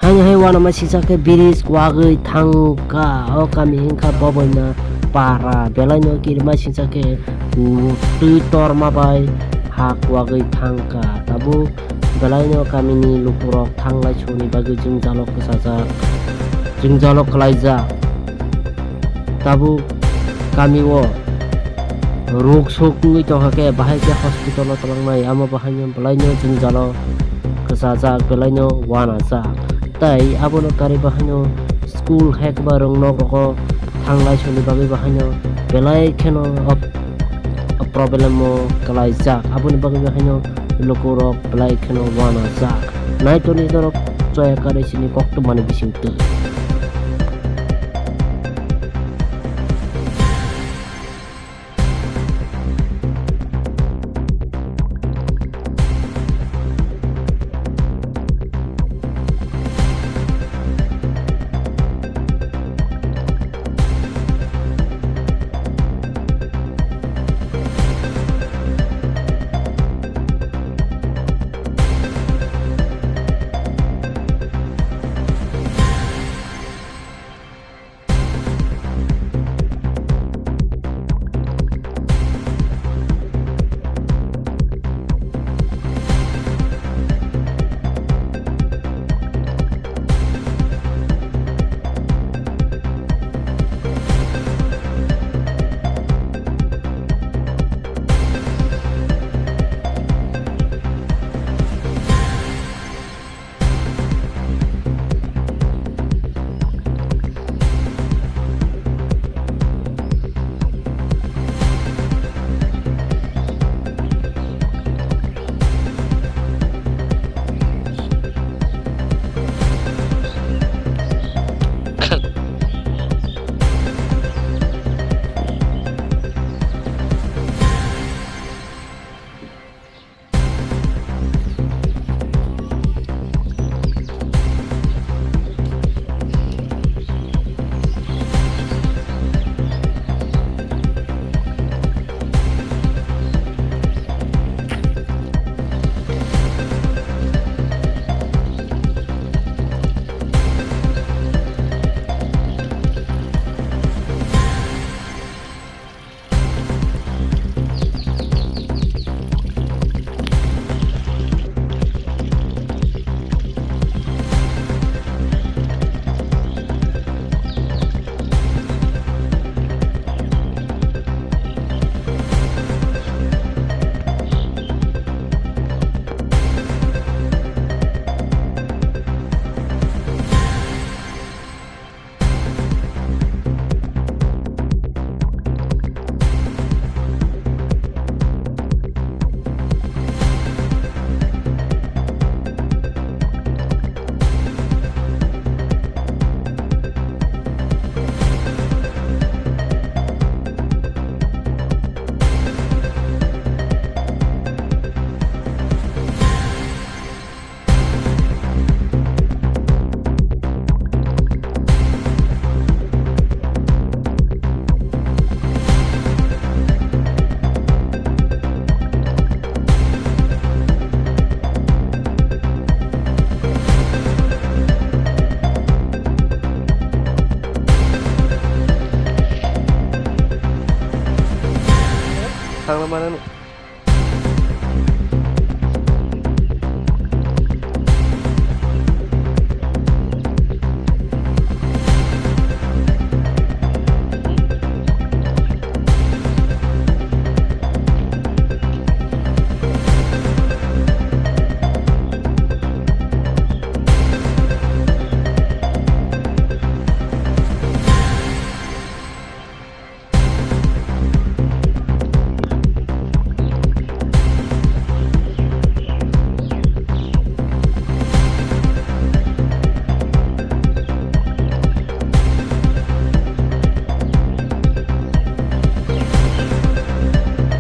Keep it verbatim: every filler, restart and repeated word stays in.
Haino hai uanama singcha khe bridge wagwi thangkha, o kami wngkha Boboina para. Belaino kirima singcha khe, uh, twi torma bai hak wagwi thangkha. Tabuk belaino kamini lukurok thanglai soni bagwi jwngjalo kwchajak, jwngjalo kwlaijak. Tabuk kamio ruk suk wngwi tongkha khe bahai khe hospital o twlangnai, amo bahaino belaino jwngjalo kwchajak, belaino uanajak. Tai abono karwi bahaino school hek ba rwngnok rogo thanglai soni bagwi bahaino belai kheno o, o problem o kwlaijak. Aboni bagwi bahaino lukurok belai kheno uanajak. Naitorni norok choya karwi sini koktwmani bisingtwi. Thangna mano.